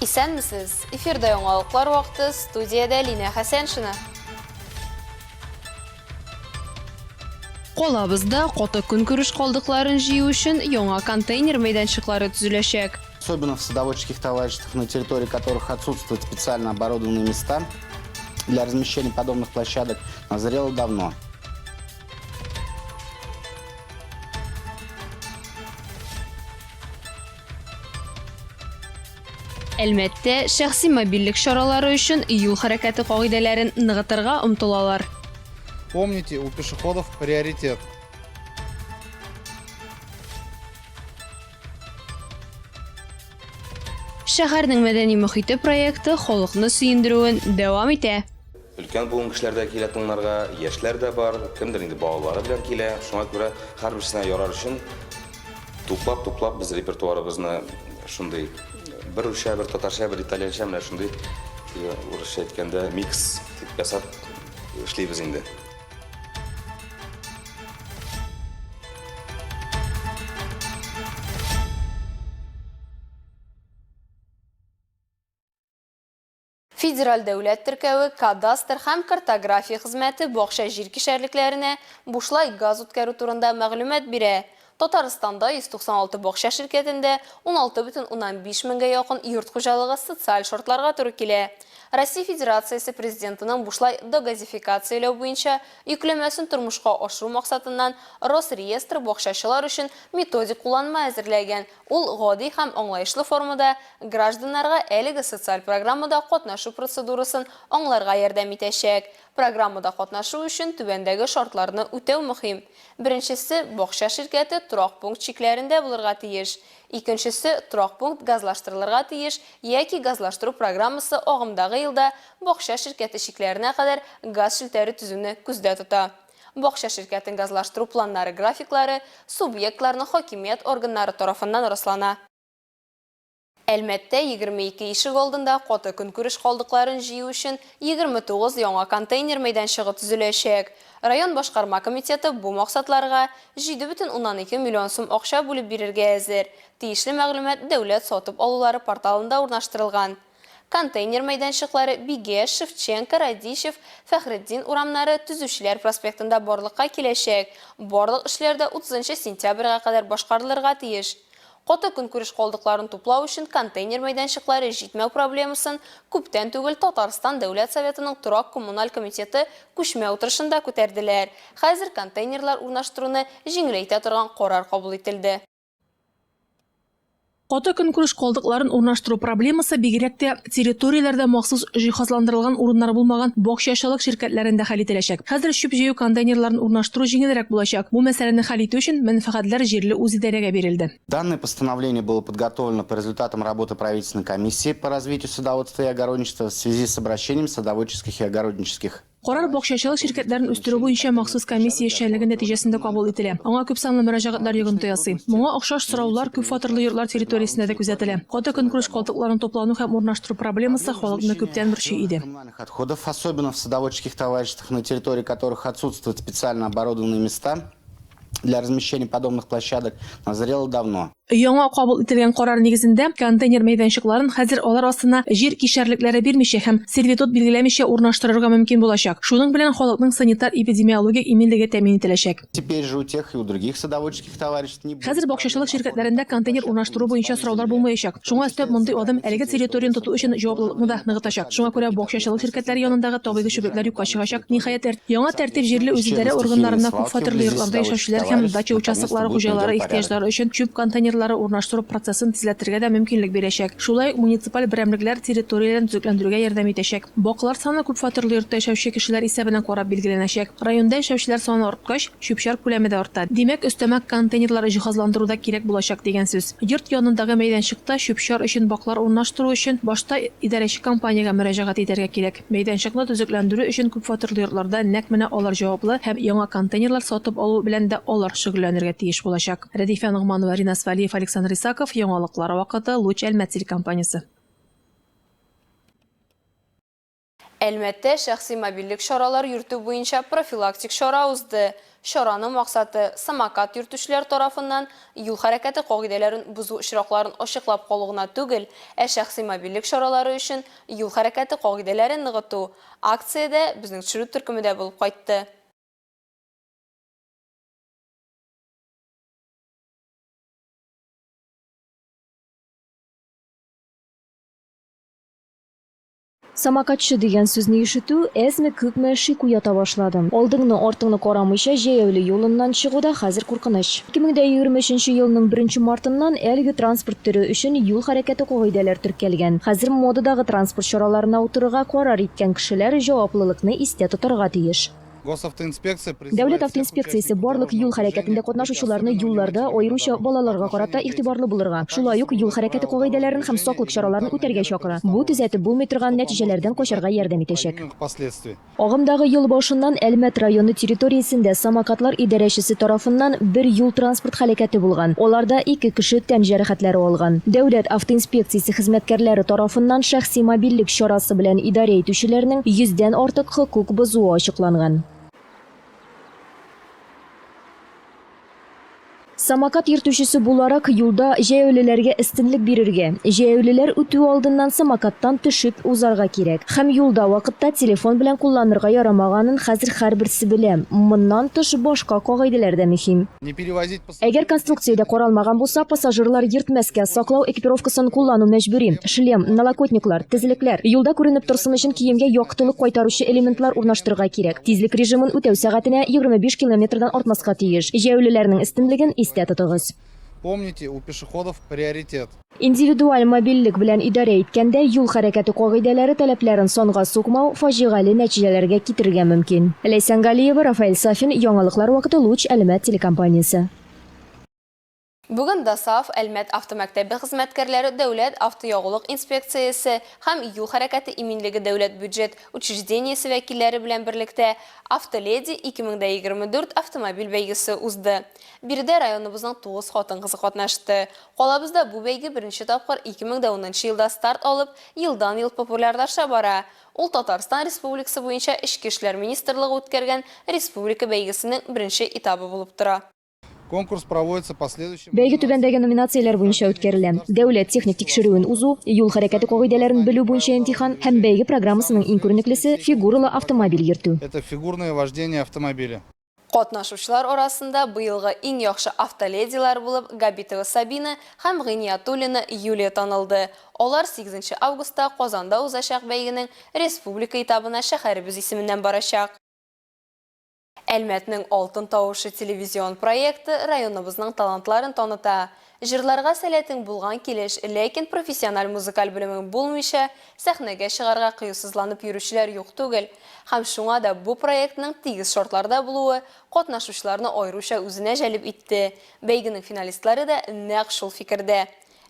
Исәнмесез! Эфирда яңалыклар вакыты, студиядә Линә Хәсәншина. Калабызда каты көнкүреш калдыкларын җыю өчен яңа контейнер мәйданчыклары төзеләчәк. Особенно в садоводческих товариществах, на территории которых отсутствуют специально оборудованные места для размещения подобных площадок, назрело давно. Әлмәттә шәхси мобильлек чаралары өчен юл хәрәкәте кагыйдәләрен ныгытырга омтылалар. Помните, у пешеходов приоритет. Шәһәрнең мәдәни мохите проекты халыкны сөендерүен дәвам итә. Өлкән буын кешеләр дә килә тыңларга, яшьләр дә бар, кемдер инде балалары белән килә. Шуңа күрә һәрберсенә ярар өчен туплап-туплап без репертуарыбызны шундый бер русча, бер татарча, бер итальянча менә шундый урысча әйткәндә микс дип ясап эшлибез инде. Федераль дәүләт теркәве, кадастр һәм картография хезмәте бакча җир кишәрлекләренә бушлай газ үткәрү турында мәгълүмат бирә. Татарстанда 196 бакча ширкәтендә 16,5 меңгә якын йорт хуҗалыгы социаль шартларга туры килә. Россия Федерациясе Президентының бушлай догазификацияләү буенча йөкләмәсен тормышка ашыру максатыннан Росреестр бакчачылар өчен методик кулланма әзерләгән, Ул гади һәм аңлаешлы формада гражданнарга әлеге социаль программада катнашу процедурасын аңларга ярдәм итәчәк. Программада катнашу өчен түбәндәге шартларны үтәү мөһим. Беренчесе, бакча ширкәте торак пункт чикләрендә булырга тиеш. Икенчесе, торак пункт газлаштырылырга тиеш яки газлаштыру программасы агымдагы елда бакча ширкәте чикләренә кадәр газ челтәре төзүне күздә тота. Бакча ширкәтен газлаштыру планнары графиклары субъектларның хакимият органнары тарафыннан раслана. Әлмәттә 22 ишегалдында каты көнкүреш калдыкларын җыю өчен 29 яңа контейнер мәйданчыгы төзеләчәк. Район башкарма комитеты бу максатларга 7,2 миллион сум акча бүлеп бирергә әзер. Тиешле мәгълүмат дәүләт сатып алулары порталында урнаштырылган. Контейнер мәйданчыклары Бигеш, Шевченко, Радищев, Фәхретдин урамнары, Төзүчеләр проспектында барлыкка киләчәк. Барлык эшләр дә 30 нчы сентябрьгә кадәр башкарылырга тиеш. Каты көнкүреш калдыкларын туплау өчен контейнер мәйданчыклары җитмәү проблемасын күптән түгел Татарстан Дәүләт Советының торак-коммуналь комитеты күчмә утырышында күтәрделәр. Хәзер контейнерлар урнаштыруны җиңеләйтә торган карар кабул ителде. Каты көнкүреш калдыкларын урнаштыру проблемасы бигрәк тә территорияләрдә махсус җиһазландырылган урыннар булмаган бакчачылык ширкәтләрендә хәл ителәчәк. Хәзер чүп җыю контейнерларын урнаштыру җиңелрәк булачак. Бу мәсьәләне хәл итү өчен мәнфәгатьләр җирле үзидарәгә бирелде. Данное постановление было подготовлено по результатам работы правительственной комиссии по развитию садоводства и огородничества в связи с обращением садоводческих и огороднических Карар бакчачылык ширкәтләрен үстерү буенча махсус комиссия эшчәнлеге нәтиҗәсендә кабул ителә. Аңа күпсанлы мөрәҗәгатьләр йогынты ясый. Моңа охшаш сораулар күпфатирлы йортлар территориясендә дә күзәтелә. Каты көнкүреш калдыкларын туплауны һәм урнаштыру проблемасы халыкны күптән борчый иде. Отходов, особенно в садоводческих товариществах, на территории которых отсутствуют специально оборудованные места для размещения подобных площадок, назрело давно. Яңа кабул ителгән карар нигезендә, контейнер мәйданчыкларын хәзер алар астына җир кишәрлекләре бирмичә һәм сервитут билгеләмичә урнаштырырга мөмкин булачак. Шуның белән халыкның санитар-эпидемиологик иминлеге тәэмин ителәчәк. Теперь же у тех и у других садоводческих товариществ не будет Хәзер бакчачылык ширкәтләрендә контейнер урнаштыру буенча сораулар булмаячак. Шуңа өстәп, мондый адым әлеге территорияне тоту өчен җаваплылыкны да ныгытачак. Шуңа күрә бакчачылык ширкәтләре янындагы табигый чүплекләр юкка чыгачак. Ниһаять, яңа тәртип җирле үзидарә органнарына күпфатирлы йортларда яшәүчеләр һәм дача участоклары хуҗалары ихтыяҗлары өчен чүп контейнерлары урнаштыру процессын тизләтергә дә мөмкинлек бирәчәк. Шулай ук муниципаль берәмлекләр территорияләрен төзекләндерүгә ярдәм итәчәк. Баклар саны күпфатирлы йортта яшәүче кешеләр исәбенә карап билгеләнәчәк. Районда яшәүчеләр саны арткач, чүп-чар күләме дә арта. Димәк, өстәмә контейнерлар җиһазландыру да кирәк булачак дигән сүз. Йорт янындагы мәйданчыкта чүп-чар өчен баклар урнаштыру өчен башта идарәче компаниягә мөрәҗәгать итәргә кирәк. Мәйданчыкны төзекләндерү өчен күпфатирлы йортларда нәкъ менә алар җаваплы һәм яңа контейнерлар сатып алу белән дә алар шөгыльләнергә тиеш булачак. Рәдифә Ногманова, Ринас Вәлиев, Александр Исаков, Яңалыклар вакыты, Луч Әлмәт телекомпаниясе. Әлмәттә шәхси мобильлек чаралар йөртү буенча профилактик чара узды. Чараның максаты, самокат йөртүчеләр тарафыннан юл хәрәкәте кагыйдәләрен бозу очракларын ачыклап калу гына түгел, ә шәхси мобильлек чаралары өчен юл хәрәкәте кагыйдәләрен ныгыту. Акциядә безнең төшерү төркеме дә булып кайтты. Самокатчы дигән сүзне ишетү әзме-күпме шик уята башлады. Алдыңны-артыңны карамыйча җәяүле юлыннан чыгу да хәзер куркыныч. 2023 нче елның беренче мартыннан әлеге транспорт төре өчен юл хәрәкәте кагыйдәләр теркәлгән. Хәзер модадагы транспорт чараларына утырырга карар иткән кешеләр җаваплылыкны истә тотарга тиеш. Госавтоинспекция Дәүләт призывает всех автоинспекциясе участников барлык юл дорожного хәрәкәтендә движения быть катнашучыларны особенно юлларда, внимательными на аеруча дорогах по балаларга отношению карата к детям, игътибарлы булырга, а также шулай ук юл соблюдать хәрәкәте правила дорожного кагыйдәләрен һәм движения саклык и чараларын элементарные үтәргә меры чакыра. Бу предосторожности, төзәтеп булмый торган что поможет нәтиҗәләрдән качарга избежать ярдәм итәчәк. непоправимых последствий. Агымдагы ел башыннан Әлмәт районы территориясендә самокатлар идарәчесе тарафыннан бер юл-транспорт һәлакәте булган, аларда ике кеше тән җәрәхәтләре алган. Дәүләт автоинспекциясе хезмәткәрләре тарафыннан шәхси мобильлек чарасы белән идарә итүчеләрнең йөздән артык хокук бозуы ачыкланган. Самокат йөртүчесе буларак, юлда җәяүлеләргә өстенлек бирергә, җәяүлеләр үтү алдыннан самокаттан төшеп узарга кирәк. Һәм юлда вакытта телефон белән кулланырга ярамаганын хәзер һәрберсе белә. Моннан тыш, башка кагыйдәләр дә мөһим. Не перевозить Әгәр конструкциядә каралмаган булса, пассажирлар йөртмәскә, саклау экипировкасын куллану мәҗбүри, шлем, налокотниклар, тезлекләр. Юлда күренеп торсын өчен киемгә яктылык кайтаручы элементлар урнаштырырга кирәк. Тизлек режимын үтәү сәгатенә 25 километрдан артмаска тиеш. Җәяүлеләрнең өстенлеген истә тотыгыз. Помните, у пешеходов приоритет. Индивидуаль мобильлек белән идарә иткәндә юл хәрәкәте кагыйдәләре таләпләрен санга сукмау фаҗигале нәтиҗәләргә китерергә мөмкин. Ләйсән Галиева, Рафаэль Сафин, Яңалыклар вакыты Луч Әлмәт телекомпаниясе. Бүген ДОСААФ Әлмәт автомәктәбе хезмәткәрләре Дәүләт автоягулык инспекциясе һәм Юл хәрәкәте иминлеге дәүләт бюджет учреждениесе вәкилләре белән берлектә Автоледи 2024 автомобиль бәйгесе узды. Биредә районыбызның тугыз хатын-кызы катнашты. Калабызда бу бәйге беренче тапкыр 2010 нчы елда старт алып, елдан-ел популярлаша бара. Ул Татарстан Республикасы буенча Эчке эшләр министрлыгы үткәргән республика бәйгесенең беренче этабы булып тора. Конкурс проводится по следующим Бәйге түбәндәге номинацияләр буенча үткәрелә, дәүләт техник тикшерүен узу, юл хәрәкәте кагыйдәләрен белү буенча имтихан һәм бәйге программасының иң күренеклесе, фигуралы автомобиль йөртү. Это фигурное вождение автомобиля. Катнашучылар арасында быелгы иң яхшы автоледилар булып Габитова Сабина һәм Гыйниятуллина Юлия танылды. Алар сигезенче августта Казанда узачак бәйгенең республика этабына шәһәребез исеменнән барачак. Әлмәтнең алтын тавышы телевизион проекты районыбызның талантларын таныта. Җырларга сәләтең булган килеш, ләкин профессиональ музыкаль белемең булмыйча, сәхнәгә чыгарга кыюсызланып йөрүчеләр юк түгел. Һәм шуңа да бу проектның тигез шартларда булуы катнашучыларны аеруча үзенә җәлеп итте. Бәйгенең финалистлары да нәкъ шул фикердә.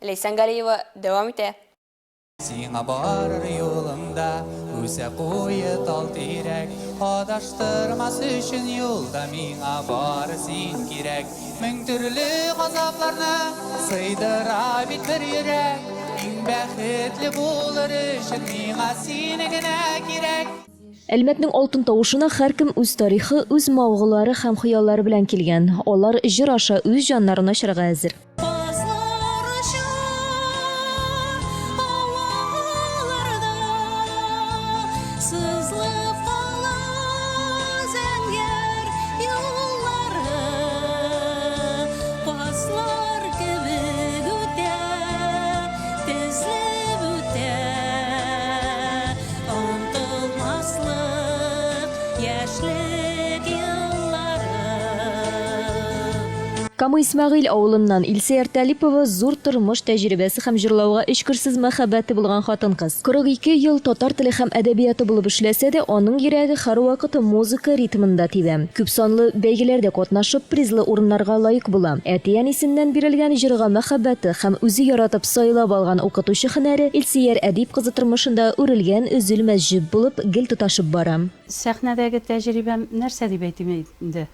Ләйсән Галиева дәвам итә. Сиңа барыр юлымда үсә куе тал-тирәк, Адаштырмас өчен юлда миңа бары син кирәк. Мең төрле газапларны сыйдыра бит бер йөрәк, Иң бәхетле булыр өчен миңа син генә кирәк. Әлмәтнең алтын тавышына һәркем үз тарихы, үз мавыгулары һәм хыяллары белән килгән. Алар җыр аша үз җаннарын ачарга әзер. Базлар оча һаваларда, Сызылып кала зәңгәр юллары. Базлар кебек үтә, тезелеп үтә, Онытылмаслык яшьлек еллары. Кама Исмәгыйль авылыннан Илсөяр Талипова зур тормыш тәҗрибәсе һәм җырлауга эчкерсез мәхәббәте булган хатын-кыз. 42 ел татар теле һәм әдәбияты булып эшләсә дә, аның йөрәге һәрвакыт музыка ритмында тибә. Күпсанлы бәйгеләрдә катнашып, призлы урыннарга лаек була. Әти-әнисеннән бирелгән җырга мәхәббәте һәм үзе яратып сайлап алган укытучы һөнәре Илсөяр Әдип кызы тормышында үрелгән өзелмәс җеп булып гел тоташып бара. Сәхнәдәге тәҗрибәм нәрсә дип әйтим инде?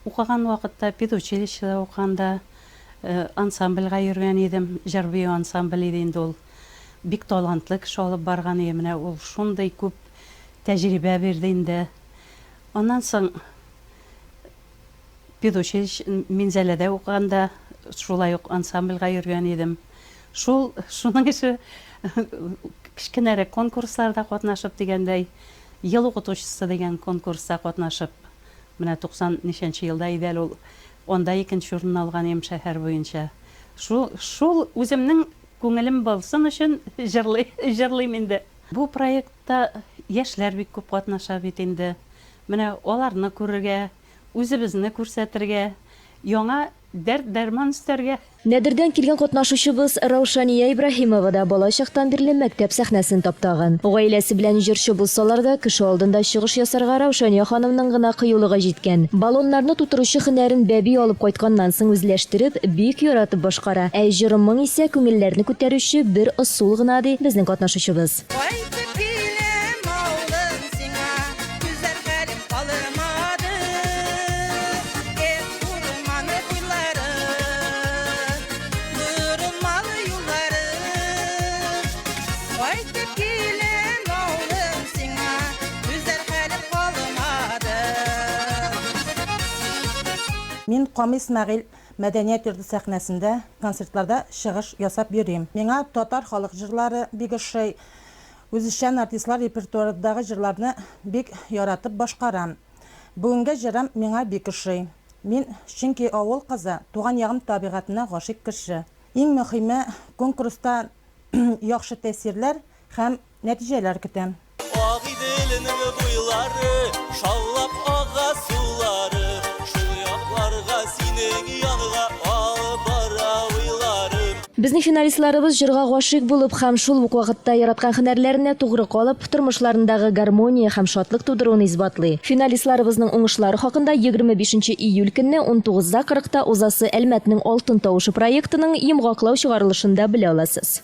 Укыган вакытта, педучилищеда укыганда ансамбльгә йөргән идем. Җыр-бию ансамбле иде инде ул. Бик талантлы кеше алып барган иде. Менә ул шундый күп тәҗрибә бирде инде. Аннан соң Педучилище, Минзәләдә укыганда шулай ук ансамбльгә йөргән идем. Шул, шуның ише кечкенәрәк конкурсларда катнашып дигәндәй, Ел укытучысы дигән конкурста катнашып, менә 90 ничәнче елда иде әле ул, анда икенче урынны алган идем шәһәр буенча. Шул, шул үземнең күңелем булсын өчен җырлый, җырлыйм инде. Бу проектта яшьләр бик күп катнаша бит инде. Менә аларны күрергә, Үзебезне күрсәтергә, яңа дәрт-дәрман өстәргә. Нәдердән килгән катнашучыбыз Раушания Ибраһимова да бала чактан бирле мәктәп сәхнәсен таптаган. Гаиләсе белән җырчы булсалар да, кеше алдында чыгыш ясарга Раушания ханымның гына кыюлыгы җиткән. Баллоннарны тутыручы һөнәрен бәби алып кайтканнан соң үзләштереп, бик яратып башкара. Ә җыр-моң исә күңелләрне күтәрүче бер ысул гына, ди безнең катнашучыбыз. Кайтып киләм, авылым, сиңа, Түзәр хәлем калмады. Эх, урманы буйлары, Борылмалы юллары. Кайтып киләм, авылым, сиңа, Түзәр хәлем калмады. Мин Кам Исмәгыйль мәдәният йорты сәхнәсендә концертларда чыгыш ясап йөрим. Миңа татар халык җырлары бик ошый. Үзешчән артистлар репертуарындагы җырларны бик яратып башкарам. Бүгенге җырым миңа бик ошый. Мин, чөнки авыл кызы, туган ягым табигатенә гашыйк кеше. Иң мөхиме, конкурста яхшы тәэсирләр һәм нәтиҗәләр көтәм. Агыйделнең буйлары, шаулап ага сулары, Шул якларга синең янга алып бара уйларым. Безнең финалистларыбыз җырга гашыйк булып һәм шул ук вакытта яраткан һөнәрләренә тугры калып, тормышларындагы гармония һәм шатлык тудыруын исбатлый. Финалистларыбызның уңышлары хакында 25 нче июль көнне 19 да 40 та узасы Әлмәтнең алтын тавышы проектының йомгаклау чыгарылышында белә аласыз.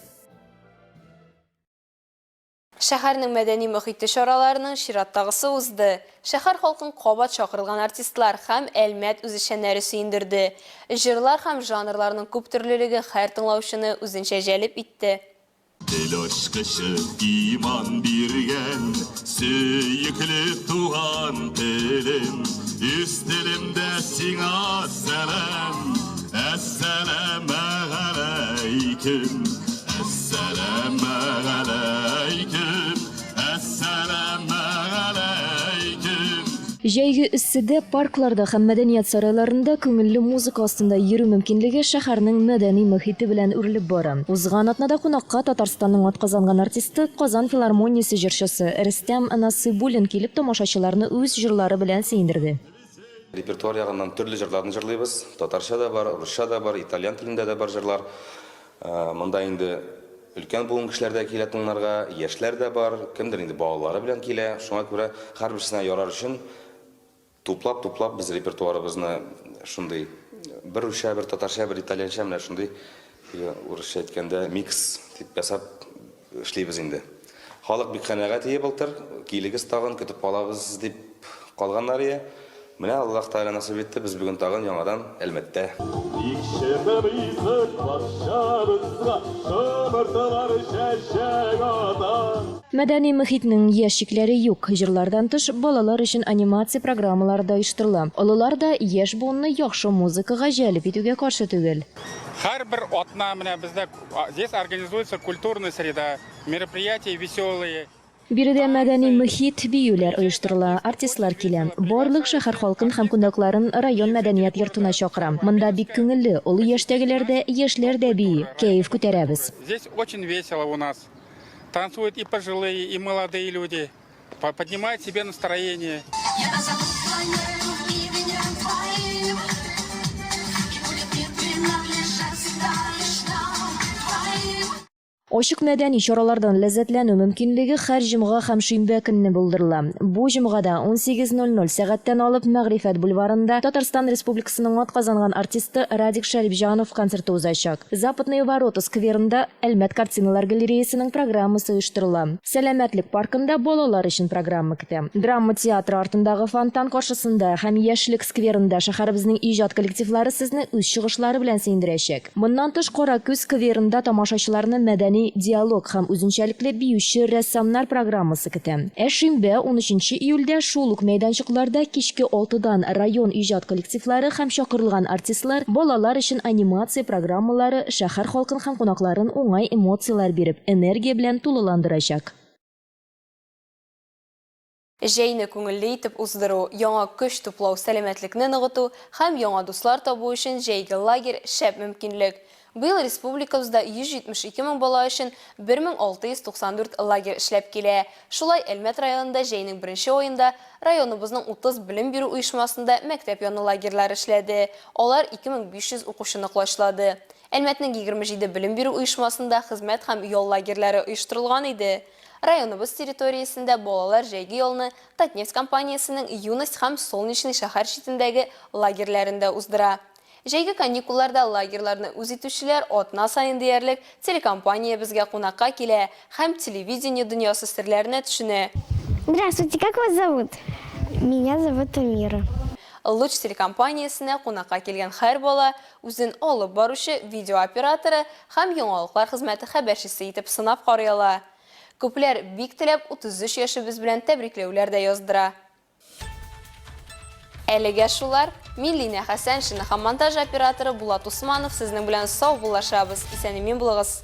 Шәһәрнең мәдәни мохите чараларының чираттагысы узды. Шәһәр халкын кабат чакырылган артистлар һәм Әлмәт үзешчәннәре сөендерде. Җырлар һәм жанрларның күптөрлелеге һәр тыңлаучыны үзенчә җәлеп итте. Тел ачкычы иман биргән, Сөекле туган телем, Үз телемдә сиңа сәлам, Әссәламегаләйкем, Әссәламегаләйкем, Әссәламегаләйкем. Җәйге эсседә паркларда һәм мәдәният сарайларында күңелле музыка астында йөрү мөмкинлеге шәһәрнең мәдәни мохите белән үрелеп бара. Узган атнада кунакка Татарстанның атказанган артисты, Казан филармониясе җырчысы Рөстәм Насыйбуллин килеп тамашачыларны үз җырлары белән сөендерде. Репертуар ягыннан төрле җырларны җырлыйбыз. Татарча да бар, русча да бар, итальян телендә дә бар җырлар. Монда инде өлкән буын кешеләр дә килә тыңларга, яшьләр дә бар, кемдер инде балалары белән килә. Шуңа күрә һәрберсенә ярар өчен туплап-туплап без репертуарыбызны шундый бер русча, бер татарча, бер итальянча менә шундый, урысча әйткәндә, микс дип ясап Эшлибез инде. Халык бик канәгать ие былтыр, килегез тагын, көтеп калабыз дип калганнар ие. Менә Аллаһ Тәгалә насыйп итте, без бүген тагын яңадан Әлмәттә. Тик чыгып изек бакчабызга, Шомыртлар чәчәк ата. Мәдәни мохитнең яшь чикләре юк. Җырлардан тыш, балалар өчен анимация программалары да оештырыла. Олылар да яшь буынны яхшы музыкага җәлеп итүгә каршы түгел. Һәрбер атна менә бездә Здесь организуется культурная среда, мероприятия веселые. Биредә мәдәни мохит, биюләр оештырыла, артистлар килә. Барлык шәһәр халкын һәм кунакларын район мәдәният йортына чакырам. Монда бик күңелле, олы яшьтәгеләр дә, яшьләр дә бии, кәеф күтәрәбез. Здесь очень весело у нас. Танцуют и пожилые, и молодые люди. Поднимают себе настроение. Ачык мәдәни чаралардан ләззәтләнү мөмкинлеге һәр җомга һәм шимбә көнне булдырыла. Бу җомгада 18:00 сәгатьтән алып Мәгърифәт бульварында Татарстан Республикасының атказанган артисты Радик Шәрипҗанов концерты узачак. Западные ворота скверында Әлмәт картиналар галереясының программасы оештырыла. Сәламәтлек паркында балалар өчен программа көтә. Драма театры артындагы фонтан каршысында һәм Яшьлек скверында шәһәребезнең иҗат коллективлары сезне үз чыгышлары белән сөендерәчәк. Моннан тыш, Каракүз скверында тамашачыларны мәдәни Мәдәни диалог һәм үзенчәлекле биюче рәссамнар программасы көтә. Ә шимбә, унөченче июльдә шул ук мәйданчыкларда кичке алтыдан район иҗат коллективлары һәм чакырылган артистлар балалар өчен анимация программалары шәһәр халкын һәм кунакларын уңай эмоцияләр биреп, энергия белән тулыландырачак. Җәйне күңелле итеп уздыру, яңа көч туплау, сәламәтлекне ныгыту һәм яңа дуслар табу өчен җәйге лагерь, шәп мөмкинлек. Быел республикабызда 172 мең бала өчен 1694 лагерь эшләп килә. Шулай, Әлмәт районында җәйнең беренче аенда районыбызның 30 белем бирү оешмасында мәктәп яны лагерьлары эшләде. Алар 2500 укучыны колачлады. Әлмәтнең 27 белем бирү оешмасында хезмәт һәм ял лагерьлары оештырылган иде. Районыбыз территориясендә балалар җәйге ялны Татнефть компаниясенең Юность һәм Солнечный шәһәр читендәге лагерьләрендә уздыра. Җәйге каникулларда лагерьларны үз итүчеләр атна саен диярлек телекомпаниябезгә кунакка килә һәм телевидение дөньясы серләренә төшенә. Здравствуйте, как вас зовут? Меня зовут Амира. Луч телекомпаниясенә кунакка килгән һәр бала үзен алып баручы, видео операторы һәм яңалыклар хезмәте хәбәрчесе итеп сынап карый ала. Күпләр бик теләп 33 яшебез белән тәбрикләүләр дә яздыра. Әлегә шулар. Мин Линә Хәсәншина һәм монтаж операторы Булат Усманов сезнең белән саубуллашабыз. Исән-имин булыгыз!